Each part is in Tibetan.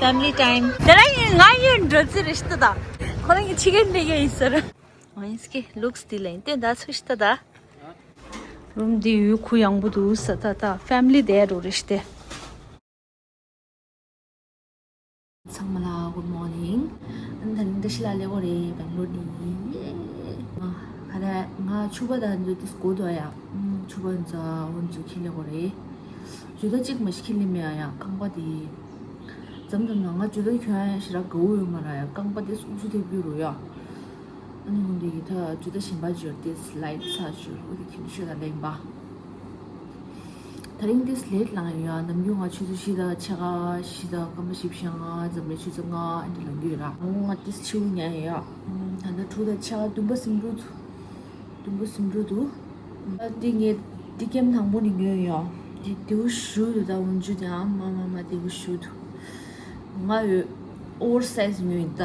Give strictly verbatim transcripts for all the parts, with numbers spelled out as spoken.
Family time. དེ་རིང་ང་ཡི་འགྲོ་རྩིས་རེད་ཤི་ད། ཁོ་རང་གི་ཕྱི་རྒྱལ་འདི་ག་ཡིན་ཟེར། ཨ་ཡིན་སྐད་ལུགས་དེ་ལ་ཡིན་ཏེ་ད་ཚིག་ཤི་ད། རུམ་འདི་ཡོད་ཁུ་ཡངས་པོ་འདུག་ས་ད་ད་family day་རུ་རེད་ཤི་ཏེ། ཚང་མ་ལ་good morning། ཨ་ནི་ད་རིང་བཀྲ་ཤིས་ལ་སླེབས་པ་རེད། སྦེང་ལོར་ནས་ཡིན། ཡེ། ང་ག་རེ་ང་ཕྱུ་པ་དང་འདི་དུས་སྒོ་དུ་ཨ་ཡ། ཕྱུ་པ་འཛའ་འོན་ཚུ་ཁྱེར་སླེབས་པ་རེད། ཇུ་ད་གཅིག་མ་ཞིག་ཁྱེར་སླེབས་མེད་ཨ་ཡ། རྐང་པ་དེ་འཛམ་འཛམ་ན་ང་ཇུ་ད་གྱོན་ཞེ་དྲག་དགའ་བོ་ཡོད་མ་ར་ཡ། རྐང་པ་དེ་ཨུ་ཚུགས་ཐེབས་རྒྱུ་རུ་ཡ། ཨ་ནི་འོན་ཏེ་ད་ཇུ་ད་གཞན་པ་འབྱོར་ཏེ་slide་ས་འབྱོར་འོ་དེ་ཁྱེར་ཤོད་ད་ལེན་པ། ད་རིང་ཏིས་late་ལངས་ཡོད་ཨ། ནམ་རྒྱུན་ང་ཆུ་ཚོད་བཞི་དང་ཕྱེད་ཀ་བཞི་དང་སྐར་མ་བཞི་བཅུ་ཞེ་ལྔ་འཛམ་གླིང་ཆུ་ཚོད་ལྔ་ཨ་འདྲ་ལངས་ཀྱི་ཡོད་ར། ང་ཏིས་ཆུ་ཉལ་ཡོད་ཨ། ད་ལྟ་དྲུག་དང་ཕྱེད་ཀ་བདུན་པ་ཟིན་འགྲོ་འདུག་བདུན་པ་ཟིན་འགྲོ་འདུག་ད་འདི་ངས་འདི་ཀེམ་དང་པོ་ནས་ཉོས་ཡོད་ཨ། འདི་བདེ་བོ་ཞུ་འདུག་ད་འོན་ཆུ་དེ་ཨ་མ་མ་མ་བདེ་བོ་ཞུ་འདུག་ང་ཡོད་oversize་ཉོས་ཡིན་ད།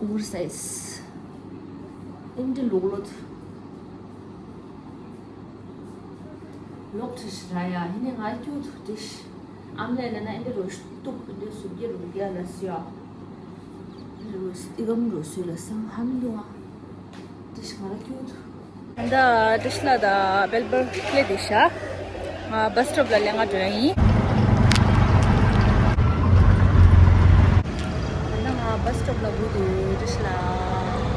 oversize་ཨིན་འདྲ་ལོག་ལོག་ལོག་ཁྲིད་ཤི་ར་ཡ། ཧི་ནི་ང་ཁྱུག་ཐུག་ཁྲིད་ཤི། ཨམ་ལས་ན་ན་ཨིན་འདྲ་རོ་ཤི་ཏུག་ཨིན་འདྲ་སུབ་རྒྱ་རུ་རྒྱ་ལ་སི་ཡ། ཨིན་འདྲ་རོ་ཤི་ཏི་གམ་རོ་སུ་ལ་སང་ཧམ་ལུ་ང་ཁྲིད་ཤི་ང་ར་ཁྱུག་ཐུག་ད་ཏྲིཤ་ལ་ད་སྦེལ་བར་ལེ་དེ་ཤ། ང་བ་སི་སི་ཊོབ་ལ་ལེ་ང་འགྲོ་ཡ་ཡིན། ད་ང་བ་སི་སི་ཊོབ་ལ་སྒུག་འདུག་ཏྲིཤ་ལ་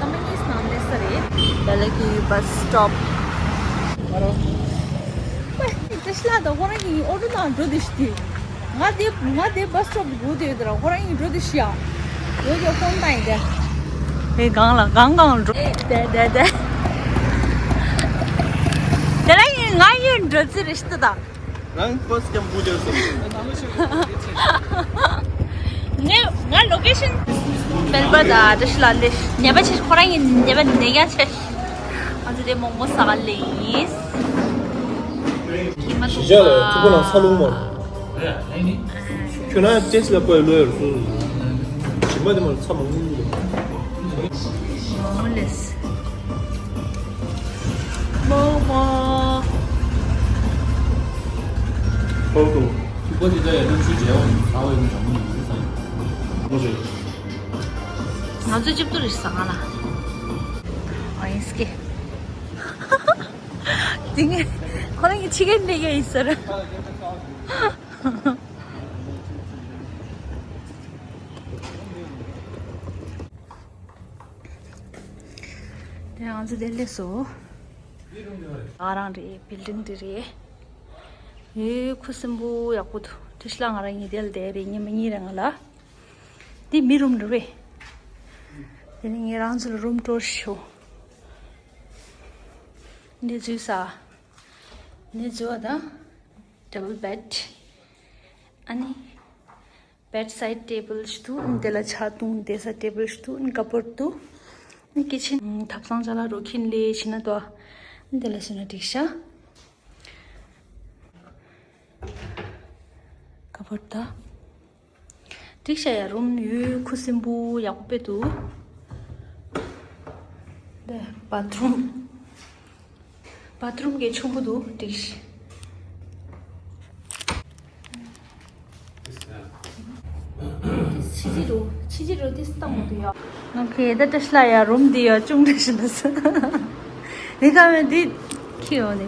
ཀམ་པ་ནིས་ནང་སླེབས་ས་རེད། ད་ལ་གི་བ་སི་སི་ཊོབ། ཏྲིཤ་ལ་ད་ཁོ་རང་གི་ཨོ་ཊོ་ནང་འགྲོ་འདུག་ཤི་དེ། ང་དེ་ང་དེ་བ་སི་སི་ཊོབ་སྒུག་དེ་དེ་ར་ཁོ་རང་གི་འགྲོ་དེ་ཤི་ཡ། ཡོ་ཡོ་ཕོན་ཏང་ཡིན་དེ། ཨེ་གང་ལ་གང་གང་ལ་འགྲོ། དེ་དེ་དེ། དེ་ར་ཡིན་ང་ཡི་འགྲོ་རྩིས་རེད་ཤི་ད། རང་first time་སྒུག་དེ་སོང་། ངས་ང་ལོ་ཀེ་ཤན། སྤེལ་པ་ད་ཏྲིཤ་ལ་ལེ་ཉེ་པ་ཆེ་ཁོ་རང་ཡིན་ཉེ་པ་ནེ་ག་ཆེ། ང་ཚོ་དེ་མོག་མོག་ཟ་ག་ལེ་ཡིན། ཞི་ཅག་ལ་ཐུག་པ་ལ་ས་ལུང་མ། ཁྱོད་ན་ཅེས་ལ་པོའི་ལོ་ཡར་སུ། ཞི་མ་དེ་མ་ཚ་མ་ངུ་ངུ། མོ་ལེས། མོག་མོག་ཧོ་ཏུ། ཐུག་པ་དེ་ད་ཡ་ནམ་ཤུ་རྒྱལ་བ་ཡིན་ཚ་བ་ཡིན་ཚ་མ་ངུ་ངུ་ས་ཡིན། མོ་ཟེར། ང་ཚོ་ཅིབ་ཏུ་རེ་ཟ་ང་ལ། ཨ་ཡིན་སྐད། དེ་ངས་ཁོ་རང་གི་ཕྱི་རྒྱལ་འདྲེ་ག་ཡིན་ཟེར། དེ་ང་ཚོ་དེ་སླེབས་སོ། ང་རང་རེད་བིལ་ཌིང་འདི་རེད། ཡོད་ཁུ་སིམ་པོ་ཡག་པོ་འདུག་ཏྲིཤ་ལ་ང་རང་གཉིས་དེ་ལ་བསྡད་རེད་ཉི་མ་གཉིས་རེད་ང་ལ། འདི་མི་རུམ་རེད་བས། དེ་ནི་ངས་རང་ཚོ་ལ་རུམ་ཊོར་ཞུ། འདི་འཛུལ་ས། འདི་འཛུལ་བ་དང་། double bed། ཨ་ནི། bedside table་ཞིག་འདུག་ཨ་ནི་དེ་ལ་ཇ་བཏུང་བསྡད་ས་table་ཞིག་འདུག་ཨ་ནི་ཀ་པོར་འདུག་ཨ་ནི་ཀི་ཆེན་ཐབ་ཚང་ཅ་ལག་རོ་ཁྱིན་ལེ་ཕྱིན་ན་དོ། ཨ་ནི་དེ་ལ་ཕྱིན་ན་འགྲིག་ཤག་ཀ་པོར་ད། འགྲིག་ཤག་ཡ། རུམ་ཡོད་ཁུ་སིམ་པོ་ཡག་པོ་དཔེ་འདུག་འདི་བ་ཐི་རུམ། བ་ཐི་རུམ་གྱི་ཆུང་པོ་འདུག་འགྲིག་ཤག་ཕྱི་ཕྱི་རུ་ཕྱི་ཕྱི་རུ་ཏིས་བཏང་མ་འདུག་ཡ། ཨོ་ཁེ། ད་ཏྲིཤ་ལ་ཡ་རུམ་འདི་ཡ་ཅུང་འདྲ་ཞིག་འདུག་ཟེར། འདི་ག་མེད་འདི་ཁྱི་ཡོང་ནི།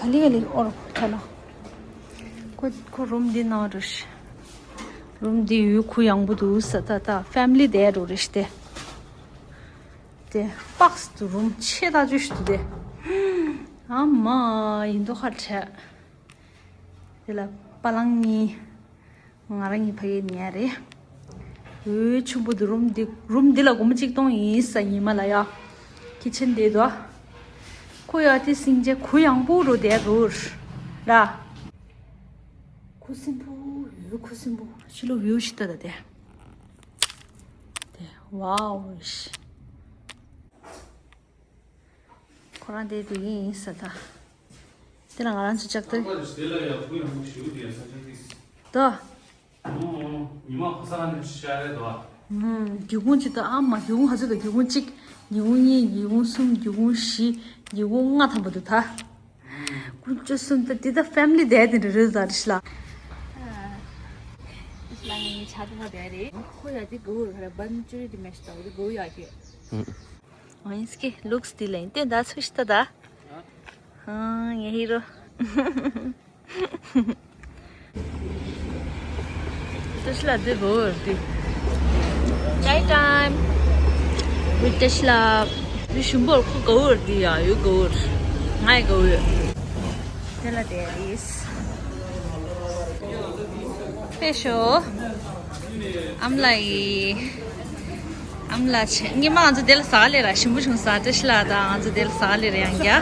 ཨ་ལི་ཨ་ལི་ཨོ་རོ་ཁྲ་ལ། ཁོ་ཁོ་རུམ་འདི་ནང་རུ་ཤི། རུམ་འདི་ཡོད་ཁུ་ཡངས་པོ་འདུག་ས་ད་ད་family day་རུ་རེ་ཤི་སྟེ། དེ་པགས་སུ་རུམ་ཆེ་ཐག་ཆོད་ཞིག་འདུག་སྟེ། ཨ་མ་ཡིན་མདོག་ཁ་བྲལ། དེ་ལ་པ་ལང་གཉིས། ང་རང་གཉིས་ཕ་གིར་ཉལ་རེད། འོད་ཆེན་པོ་འདུག་རུམ་འདི་རུམ་འདི་ལ་སྒོར་མོ་གཅིག་སྟོང་ཡིན་ས་ཉི་མ་ལ་ཡ། ཁི་ཆེན་དེ་དོ། ཁོ་ཡ་དེ་སིང་ཆེ་ཁུ་ཡངས་པོ་རུ་བསྡད་འདུག་ར། ཁུ་སིམ་པོ་ཡོད་ཁུ་སིམ་པོ་ཕྱི་ལོགས་view་ཞིག་ལྟ་ད་དེ། དེ་wow་ཤི། ཁོ་རང་དེ་དེ་ཡིན་ཡིན་ས་ད། དེ་ལ་ང་རང་ཚོ་ལྕགས་ཐར། ཨ་ཕ་ཞིག་དེ་ལ་ཡ་ཁུ་ཡངས་པོ་ཞིག་དེ་ཡ་ས་ཆ་ཏིས། དོ། ཉི་མ་ཁ་སང་ནས་ཤར་རེད་དོ། ཨུམ། སྒེའུ་ཁུང་གཅིག་དང་ཨ་མ་སྒེའུ་ཁུང་ག་ཚོད་དང་སྒེའུ་ཁུང་གཅིག་སྒེའུ་ཁུང་གཉིས། སྒེའུ་ཁུང་གསུམ། སྒེའུ་ཁུང་བཞི། སྒེའུ་ཁུང་ལྔ་ཐམ་པ་འདུག་ད། ཅོ་སུན་ད་དེ་ད་ཕེ་མི་ལི་དེ་དེ་རེད་ད་རེད་ཤ་ལ། ཤ་ལ་ངའི་ཆ་ཚང་དེ་རེད། ཁོ་ཡ་དེ་གོ་ར་བན་ཅུ་རི་དེ་མེ་ཤ་ད་དེ་གོ་ཡ་ཁེ། ཨོ་ཡིན་སྐད་ལུགས་དེ་ལ་ཡིན་ཏེ་ད་ཚོད་ཤ་ད་ད། ཨ་ངའི་ཧི་རོ། ཏེ་སི་ལ་དེ་གོ་བར་དུ། Chai time with Tesla. དེ་ཞིམ་པོར་ཁོ་གོ་བར་དུ་ཡ་ཡོད་གོ་བར། ང་ཡི་གོ་བར། དེ་ལ་དེ་རེད། ཕེ་ཤོ། ཨམ་ལ་ཡི། ཨམ་ལ་ཆེ། ཉི་མ་ང་ཚོ་དེ་ལ་ཟ་ལེ་ར་ཞིམ་པོ་བྱུང་ས་ཏེ་སི་ལ་དང་ང་ཚོ་དེ་ལ་ཟ་ལེ་ར་ཡང་རྒྱ།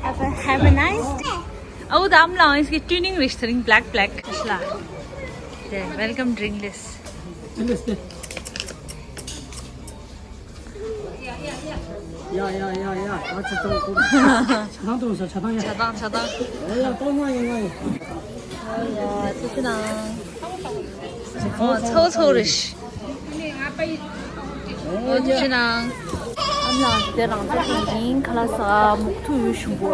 Have a, have a nice day. ཨའུ་ད་ཨམ་ལའང་ཡིན་སྐད་ཊུ་ནིང་རེ་ཞིག་ད་རིང་black black ཤ་ལ། དེ་welcome drink list. ཡ་ཡ་ཡ་ཡ། ཨ་ཅེ་ཙང་ཁུ། ཆ་ཐང་གཏོང་ས་ཆ་ཐང་ཡ། ཆ་ཐང་ཆ་ཐང་། ཨོ་ཡ་གཏོང་ང་ཡོང་ང་ཡོང་། ཨོ་ཡ་ཚེ་ཚེ་ནང་། ཨོ་ཚོ་ཚོ་རེ་ཞིག་ཨོ་ཐུགས་རྗེ་གནང་། ཨ་ནི་དེ་རང་ཚོ་དེ་ཡིན་ཁ་ལག་ཟ་མུག་ཐུག་ཡོད་ཞུ་བོ།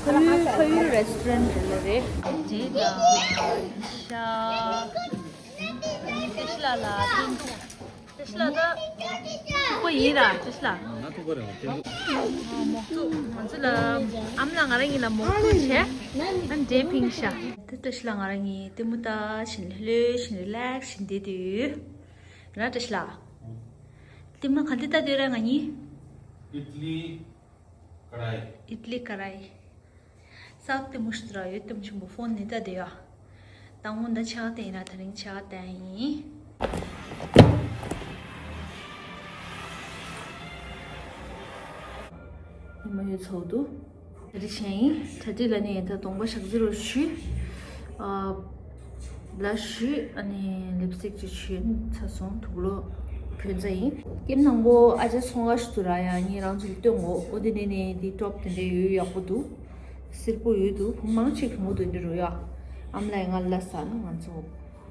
ཕ་ཡུལ་ཕ་ཡུལ་རེ་སི་ཊོ་རན་རེད་རེད། རྗེས་ལ་ཤ། ཤ་ལ་ལ་ཤ་ལ་ད་ཐུག་པ་ཡིན་ར་ཤ་ལ། ང་ཐུག་པ་རེད་བ་ཐུག་མོག་ཐུག་ང་ཚོ་ལ་ཨམ་ལ་ང་རང་ཡིན་ལ་མོག་ཐུག་བྱས། ཨ་འདྲེ་ཕིང་ཤ། དེ་ཤ་ལ་ང་རང་ཡིན་དེ་མུ་ད་ཤིན་ལྷོད་ཤིན་རི་ལེག་ཤིན་དེ་དུས། ར་བཀྲ་ཤིས་ལགས། ལྟད་མོ་ག་འདི་ལྟ་དུས་ར་ང་གཉིས། ཨིད་ལི་ཀ་རའི། ཨིད་ལི་ཀ་རའི། ས་ལྟད་མོ་ཞིག་ར་ཡོད་ལྟད་མོ་ཆེན་པོ་ཕོན་ནས་ལྟ་དུས་ཡ། དང་པོ་འདི་ཕྱག་བསྟན་ཡིན་ན་དེ་རིང་ཕྱག་བསྟན་ཡིན། ཉི་མ་ཡོད་ཚོགས་འདུ། གྲ་སྒྲིག་བྱས་ཡིན། གྲ་སྒྲིག་ལ་ནི་ད་གདོང་པ་ཞག་རྩི་རུ་ཆུ། ཨ། བླ་ཤུ་ཨ་ནི་ལིབ་སྟིག་ཅིག་ཆུ་ཚ་སོང་དུག་ལོ་བོད་ཚ་ཡིན། ཀེམ་ནང་པོ་ཨ་ཅག་ཚོང་ཁང་ཞིག་ཏུ་ར་ཡ་ངས་རང་ཚོ་ལ་སྟོན་གོ་ཨོ་དེ་ནས་ནས་དེ་ཀྲོབ་དེ་འདྲའི་ཡོད་ཡག་པོ་འདུག་སེར་པོ་ཡོད་འདུག་བུ་མང་ཆེ་གི་མོ་དེ་འདྲ་རུ་ཡ། ཨམ་ལའི་ང་ལ་ས་ན་ང་ཚོ་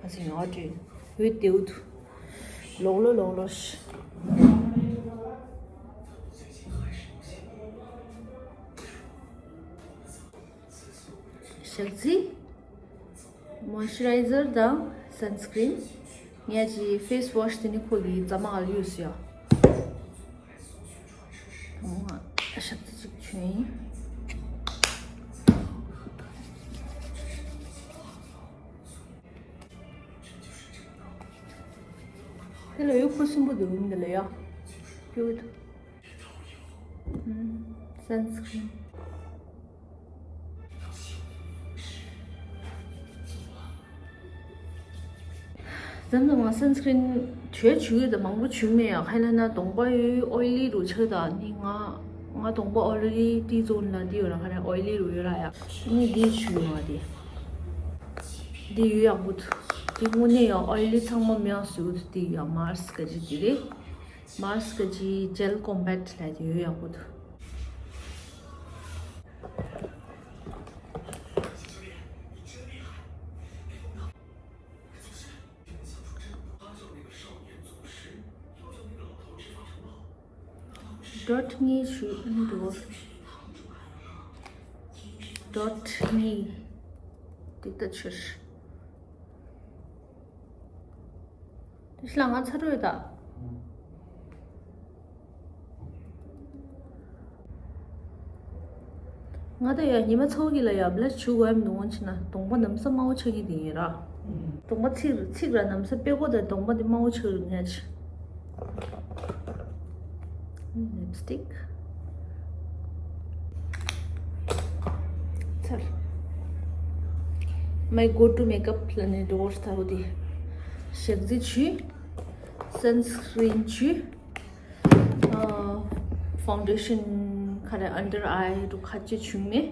ཨ་ཚོ་ཡོང་ཨ་ཀྲིན་ཡོད་དེའུ་འདུག་ལོག་ལོ་ལོག་ལོ་ཤི། ཞག་རྩི། མོ་ཨིས་ཅུ་རའི་ཛར་དང་སན་སི་ཀྲིན། ངས་ཀྱི་ཕེ་སི་ཝ་ཤི་དེ་ནི་ཁོ་གི་རྩ་མ་ཨ་ཡུས་ཡ། ད་མོ་ང་ཞག་རྩི་ཅིག་བྱོན་ཡིན། དེ་ལ་ཡོད་ཁུ་སིམ་པོ་འདུག་རུམ་དེ་ལ་ཡ། ཀྱུ་ཊི། ཨུམ། སན་སི་ཀྲིན། མཚམས་མཚམས་ང་སན་སི་ཀྲིན་བྱོས་བྱུག་ཡོད་ད་མང་པོ་བྱུག་མེད་ཡ། ཁ་ལ་ན་གདོང་པ་ཡོད་ཨོ་ལི་རུ་ཆགས་ད་ནི་ང་ང་གདོང་པ་ཨོ་ལི་ཏི་ཛོན་ལ་འདི་ཡོད་ར་ཁ་ལ་ཨོ་ལི་རུ་ཡོད་ར་ཡ། ནི་འདི་བྱུག་ཡོད་ང་དེ། འདི་ཡོད་ཡག་པོ་འདུག་འདི་དངོས་གནས་ཡང་ཨོ་ལི་ཚང་མ་མེད་ཡག་སུ་འདི་ཡང་མཱ་སི་ཀ་ཅི་འདི་རེད། མཱ་སི་ཀ་ཅི་ཇེལ་ཀོམ་པེག་ཊི་ལབ་དེ་ཡོད་ཡག་པོ་འདུག་ཌོཊ་གཉིས་ཞུ་ཨིན་འགྲོ། ཌོཊ་གཉིས། ཏིག་ཏ་ཕྱིར། དེ་ཤི་ལ་ང་ཚ་རོས་ད། ང་ད་ཡ་ཉི་མ་ཚོགས་ཀྱི་ལ་ཡ་བླ་ཆུ་བ་མི་འདུག་འོན་ཆེ་ན་གདོང་པ་ནམ་ས་དམར་པོ་ཆགས་ཀྱི་དེ་ཡིན་ར། གདོང་པ་ཚིག་ཚིག་ར་ནམ་ས་དཔེ་གོ་ད་གདོང་པ་དེ་དམར་པོ་ཆགས་རུ་ངས་ཆེ། ལིབ་སྟིག་ཚར། My go to makeup ལ་ནི་འགྲོ་བར་ཐལ་བ་དེ། ཞག་རྩི་ཆུ། སན་སི་ཀྲིན་ཆུ། ཕའུན་ཌེ་ཤན་ཁ་རེ་ཨན་ཌར་ཨའི་རུ་ཁ་ཅེ་བྱུང་མེད།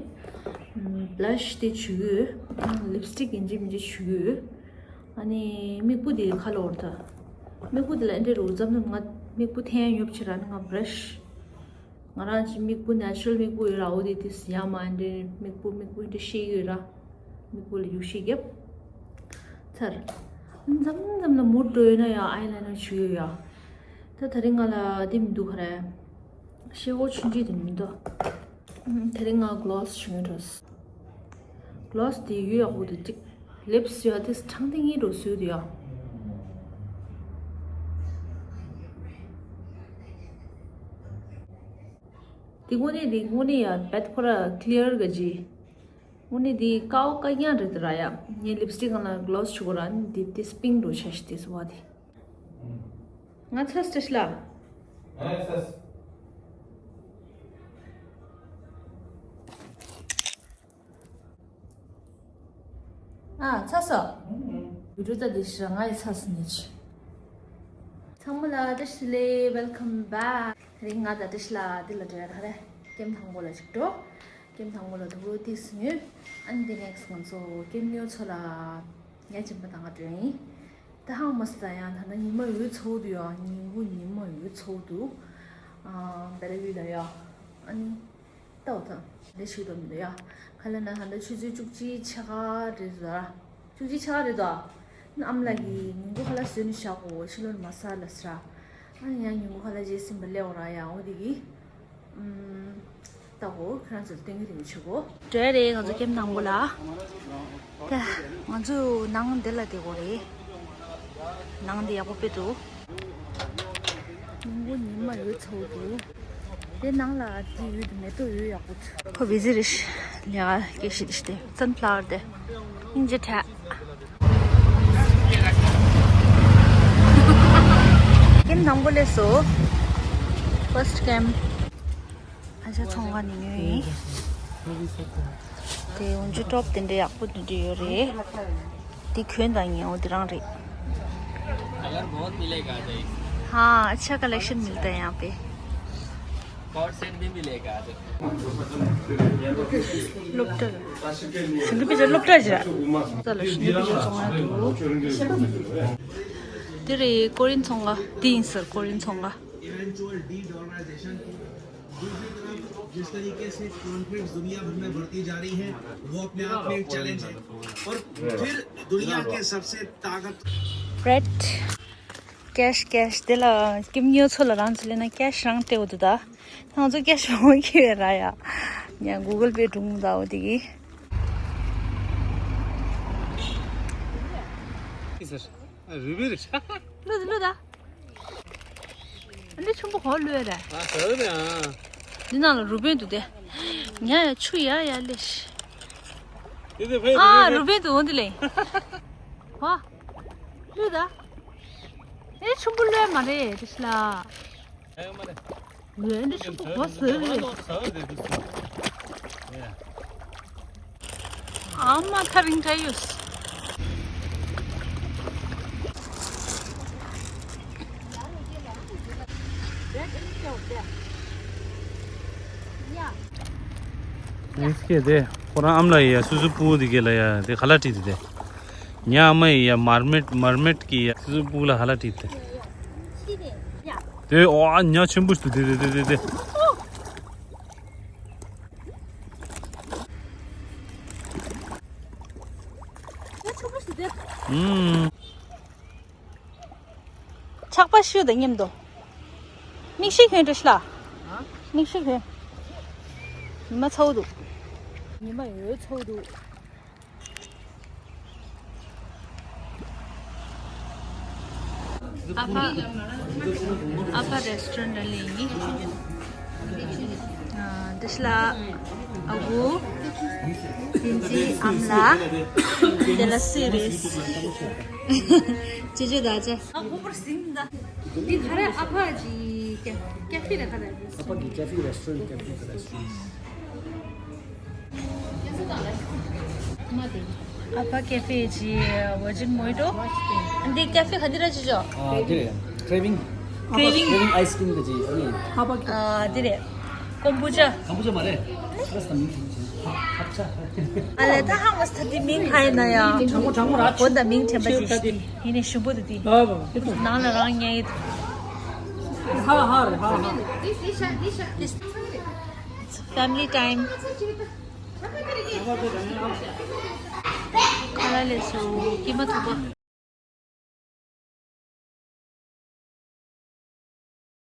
བྷ་ལ་ཤི་དེ་བྱུག་ཡོད། ལིབ་སྟིག་ཡིན་གཅིག་མིན་གཅིག་བྱུག་ཡོད། ཨ་ནི་མིག་སྤུ་དེ་ཁ་ལོར་ད། མིག་སྤུ་དེ་ལ་ཨེ་འདྲ་རུ་ཙམ་ཙམ་ང་མིག་སྤུ་འཐེན་ཡ་ཉོབ་ཆེ་ར་ནི་ང་བྷ་ར་ཤི། ང་རང་ཅི་མིག་སྤུ་ནེ་ཅུ་རལ་མིག་སྤུ་ཡོད་ར་འོ་དེ་དེ་ཡ་མ་ཨེ་འདྲ་མིག་སྤུ་མིག་སྤུ་ཨེ་འདྲ་ཤེས་ཡོད་ར། མིག་སྤུ་ལ་ཡུག་ཤེས་རྒྱབ། ཚར། མཚམས་མཚམས་ལ་མུར་འགྲོ་ཡོད་ན་ཡ་ཨའི་ལ་ནར་བྱུག་ཡོད་ཡ། ད་དེ་རིང་ང་ལ་དེ་མི་འདུག་ག་རེ། ཤེལ་སྒོ་ཆུང་ཆུང་དེ་མི་འདུག་ཨུམ། དེ་རིང་ང་གློ་སི་བྱུང་འགྲོ། གློ་སི་དེ་ཡོད་ཡག་པོ་འདུག་ཅིག་ལིབ་སི་ཡོད་དེ་ཁྲང་ཏིང་ངེ་འགྲོ་སུས་དེ་ཡོད། དེ་དངོས་གནས་དེ་དངོས་གནས་ཡ་བེད་ཁོ་ར་ཀླི་ཡར་ག་ཇི། དངོས་གནས་དེ་ཀའོ་ཀ་ཡང་རེད་དེ་ར་ཡ། ངས་ལིབ་སི་ཊིག་སྒང་ལ་གློ་སི་བྱུག་གོ་ར་ནི་དེ་དེ་སྤིང་འགྲོ་ཆ་ཤི་དེ་སུ་བ་དེ། ང་ཚ་སྟེ་ཤི་ལ། ཨེ་ཚ། ཨ་ཚ་སོ། བི་ཌིའོ་ད་དེ་ཤི་ང་ཡི་ཚ་སི་ནི་ཆི། ཚང་མ་ལ་བཀྲ་ཤིས་བདེ་ལེགས། Welcome back. དེ་རིང་ང་ད་བཀྲ་ཤིས་ལ་དེ་ལ་འགྲོ་ཡ་ད་རེ། ཀེམ་དང་པོ་ལ་ཅིག་འགྲོ། ཀེམ་དང་པོ་ལ་དུག་རོ་ཏིས་ཉོས། ཨན་དེ་ནེག་སི་ང་ཚོ་ཀེམ་ཉོ་ཚོ་ལ། ཉ་ཅིམ་པ་དང་ང་འགྲོ་ཡིན། ད་ཧང་མ་སི་ད་ཡང་ད་ན་ཉི་མ་འོད་ཚོགས་འདུག་ཡ། ཉིན་གུང་ཉི་མ་འོད་ཚོགས་འདུག་ཨ་བེ་ར་ཝི་ལ་ཡ། ཨ་ནི། ལྟ་འོ་ད། ལས་ཤིག་དོ་མི་འདུག་ཡ། ཁ་ལ་ན་ད་ད་ཆུ་ཚོད་བཅུ་གཅིག་ཕྱེད་ཀ་རེད་ཟ། བཅུ་གཅིག་ཕྱེད་ཀ་རེད་དོ། ཨམ་ལགས་ཀྱིས་ཉིན་གུང་ཁ་ལག་བཟོས་ནས་བཞག་གོ་ཕྱི་ལོགས་ནས་མ་ཟ་ལབ་ཟེར། ཨ་ནི་ཡང་ཉིན་གུང་ཁ་ལག་བརྗེད་ཟིན་པ་སླེབས་འོ་ར་ཡ། འོ་དེ་གིས། ཨུམ། ལྟ་གོ་ཁྱེད་རང་ཚོར་སྟོན་གྱི་རེད་མི་ཆུ་གོ། འགྲོ་ཡ་རེད་ང་ཚོ་ཀེམ་དང་པོ་ལ། ད་ང་ཚོ་ནང་འདི་ལ་བསྡད་གོ་རེད། ནང་འདི་ཡག་པོ་དཔེ་འདུག་ཉིན་གུང་ཉི་མ་འོད་ཚོགས་འདུག་དེ་ནང་ལ་དེ་ཡོད་དེ་མེ་ཏོག་ཡོད་ཡག་པོ་འདུག་ཁོ་བི་ཟི་རེད་ཤག་ལས་ཀ་སྐད་ཤེས་དེ་ཤི་དེ་སན་ཕ་ལ་ཝར་དེ། ཨིན་ཇི་ཁྲ། ཀེམ་དང་པོ་སླེབས་སོང་། ཕར་སི་ཊི་ཀེམ། ཨ་ཅག་ཚོང་ཁང་ནས་ཉོས་ཡིན། དེ་འོན་ཅུ་ཊོབ་དེ་འདྲ་ཡག་པོ་དེ་འདྲ་ཡོད་རེད། དེ་གྱོན་དང་ཉེ་བོ་དེ་རང་རེད། कलर बहुत मिलेगा। हाँ, अच्छा कलेक्शन मिलता है यहाँ पे। Cord set भी मिलेगा। སློབ་གྲྭ། ཞུ་འདི་པི་ཅར་སློབ་གྲྭ་ཞིག་ར། ད་ལ་ཞུ་འདི་པི་ཅར་བཙོང་ཡ་འདུག་དེ་རེད་ཀོ་རིན་ཚོང་ཁང་། དེ་ཡིན་ཟེར་ཀོ་རིན་ཚོང་ཁང་། दूसरी तरफ जिस तरीके से कॉन्फ्लिक्ट दुनिया भर में बढ़ती जा रही है, वो अपने आप में एक चैलेंज है। और फिर दुनिया के सबसे ताकत bread cash cash དེ་ལ་ཀེམ་ཉོ་ཚོ་ལ་རང་ཚོ་ལེན་ན་ཀེཤ་རང་སྟེར་འོ་དུ་ད། ང་ཚོ་ཀེཤ་མང་པོ་ཁྱེར་ར་ཡ། ཉ་གུ་གལ་པེ་སྒྲུང་ད་འོ་དེ་གི། རུ་བི་རེད། ལུ་ད་ལུ་ད། ཨ་ནི་ཆུན་པོ་གོ་ལུས་རེད། ཨ་ཟ་རེད་ཨ། འདི་ནང་ལ་རུ་བན་འདུག་སྟེ། ཉ་ཡ་ཆུ་ཡ་ཡ་ལེ་ཤི། དེ་དེ་ཕེ་ཨ་རུ་བན་འདུག་འོང་དེ་ལེ། བ། ལུས་ད། ཨེ་ཆུན་པོ་ལུས་མ་རེད་དེ་ཤི་ལ། ཨེ་མ་རེད། ལུས་འདི་ཆུན་པོ་གོ་ཟེར་རེད། ཟ་རེད་དེ་དུས་སུ། ཨ་མ་ཐག་རིང་དྲགས་ཡོད། ཨེ་སི་ཀེ་དེ་ཁོ་རང་ཨ་མ་ལགས་ཡ་སུ་སུ་སྤུ་གུ་དེ་ག་ལ་ཡ་དེ་ག་ལ་བྲིས་དེ་དེ། ཉ་ཨ་མ་ཡི་ཡ་མར་མེད་མར་མེད་ཀྱི་ཡ་སུ་སུ་སྤུ་གུ་ལ་ག་ལ་བྲིས་དེ། དེ་ཨོ་ཨ་ཉ་ཆེན་པོ་ཞིག་འདུག་དེ་དེ་དེ་དེ་དེ། ཨུམ། ཆག་པ་ཤུ་དང་མཉམ་དུ། མིག་ཤེལ་གྱོན་འགྲོ་ཤི་ལ། མིག་ཤེལ་གྱོན། ཉི་མ་ཚ་བོ་འདུག་ཉི་མ་ཡོད་ཚ་བོ་འདུག་ཨ་ཕ། ཨ་ཕ་རེ་སི་ཊོ་རན་ཊ་ལ་ཡིན། ཨ་འདི་ཤི་ལ། ཨ་ཁུ། དེ་ཚེ་ཨ་མ་ལགས། དེ་ལ་སུ་རེད། ཅི་ཅི་ད་ཅི། ཨ་ཁུ་པར་སིང་ད། འདི་ག་རེ་ཨ་ཕ་ཅི་ཀེ་ཀེ་ཧྥེ་རེད་ག་རེ། ཨ་ཕ་གི་ཀེ་ཧྥེ་རེ་སི་ཊོ་རན་ཊ་ཀེ་ཧྥེ་རེ་སི་ཊོ་རན་ཊ། ཨ་ཕ་ཀེ་ཧྥེ་ཅི་ཝར་ཇིན་མོ་ཧི་ཊོ། འདི་ཀེ་ཧྥེ་ག་འདི་ར་ཅི་ཅོ། ཨ་འདི་རེད། ཀྲེ་ཝིང་། ཀྲེ་ཝིང་། ཀྲེ་ཝིང་ཨའི་སི་ཀྲིམ་གི་ཅི་ཨ་ནི། ཨ་འདི་རེད། ཀོམ་བུ་ཅ། ཀོམ་བུ་ཅ་མ་རེད། ཁ་ལས་ད་མིང་ཐེན་ཅི། ཧབ་ཆ། ཨ་ལས་ད་ཧང་མ་སི་ཐ་འདི་མིང་ཧ་ཡིན་ན་ཡང་། གྲང་མོ་གྲང་མོ་ར། གོ་ད་མིང་ཐེན་པ་ཅི་ཞིག་ཡིན་ནི་ཞུ་བོ་དུ་དི། ནང་ལ་རང་ཉལ་ཡོད། ཧ་ཧ་རེད་ཧ་ཧ། Family time. ཁ་ལ་ལས་སུ་ཀི་མ་ཐུག་པ།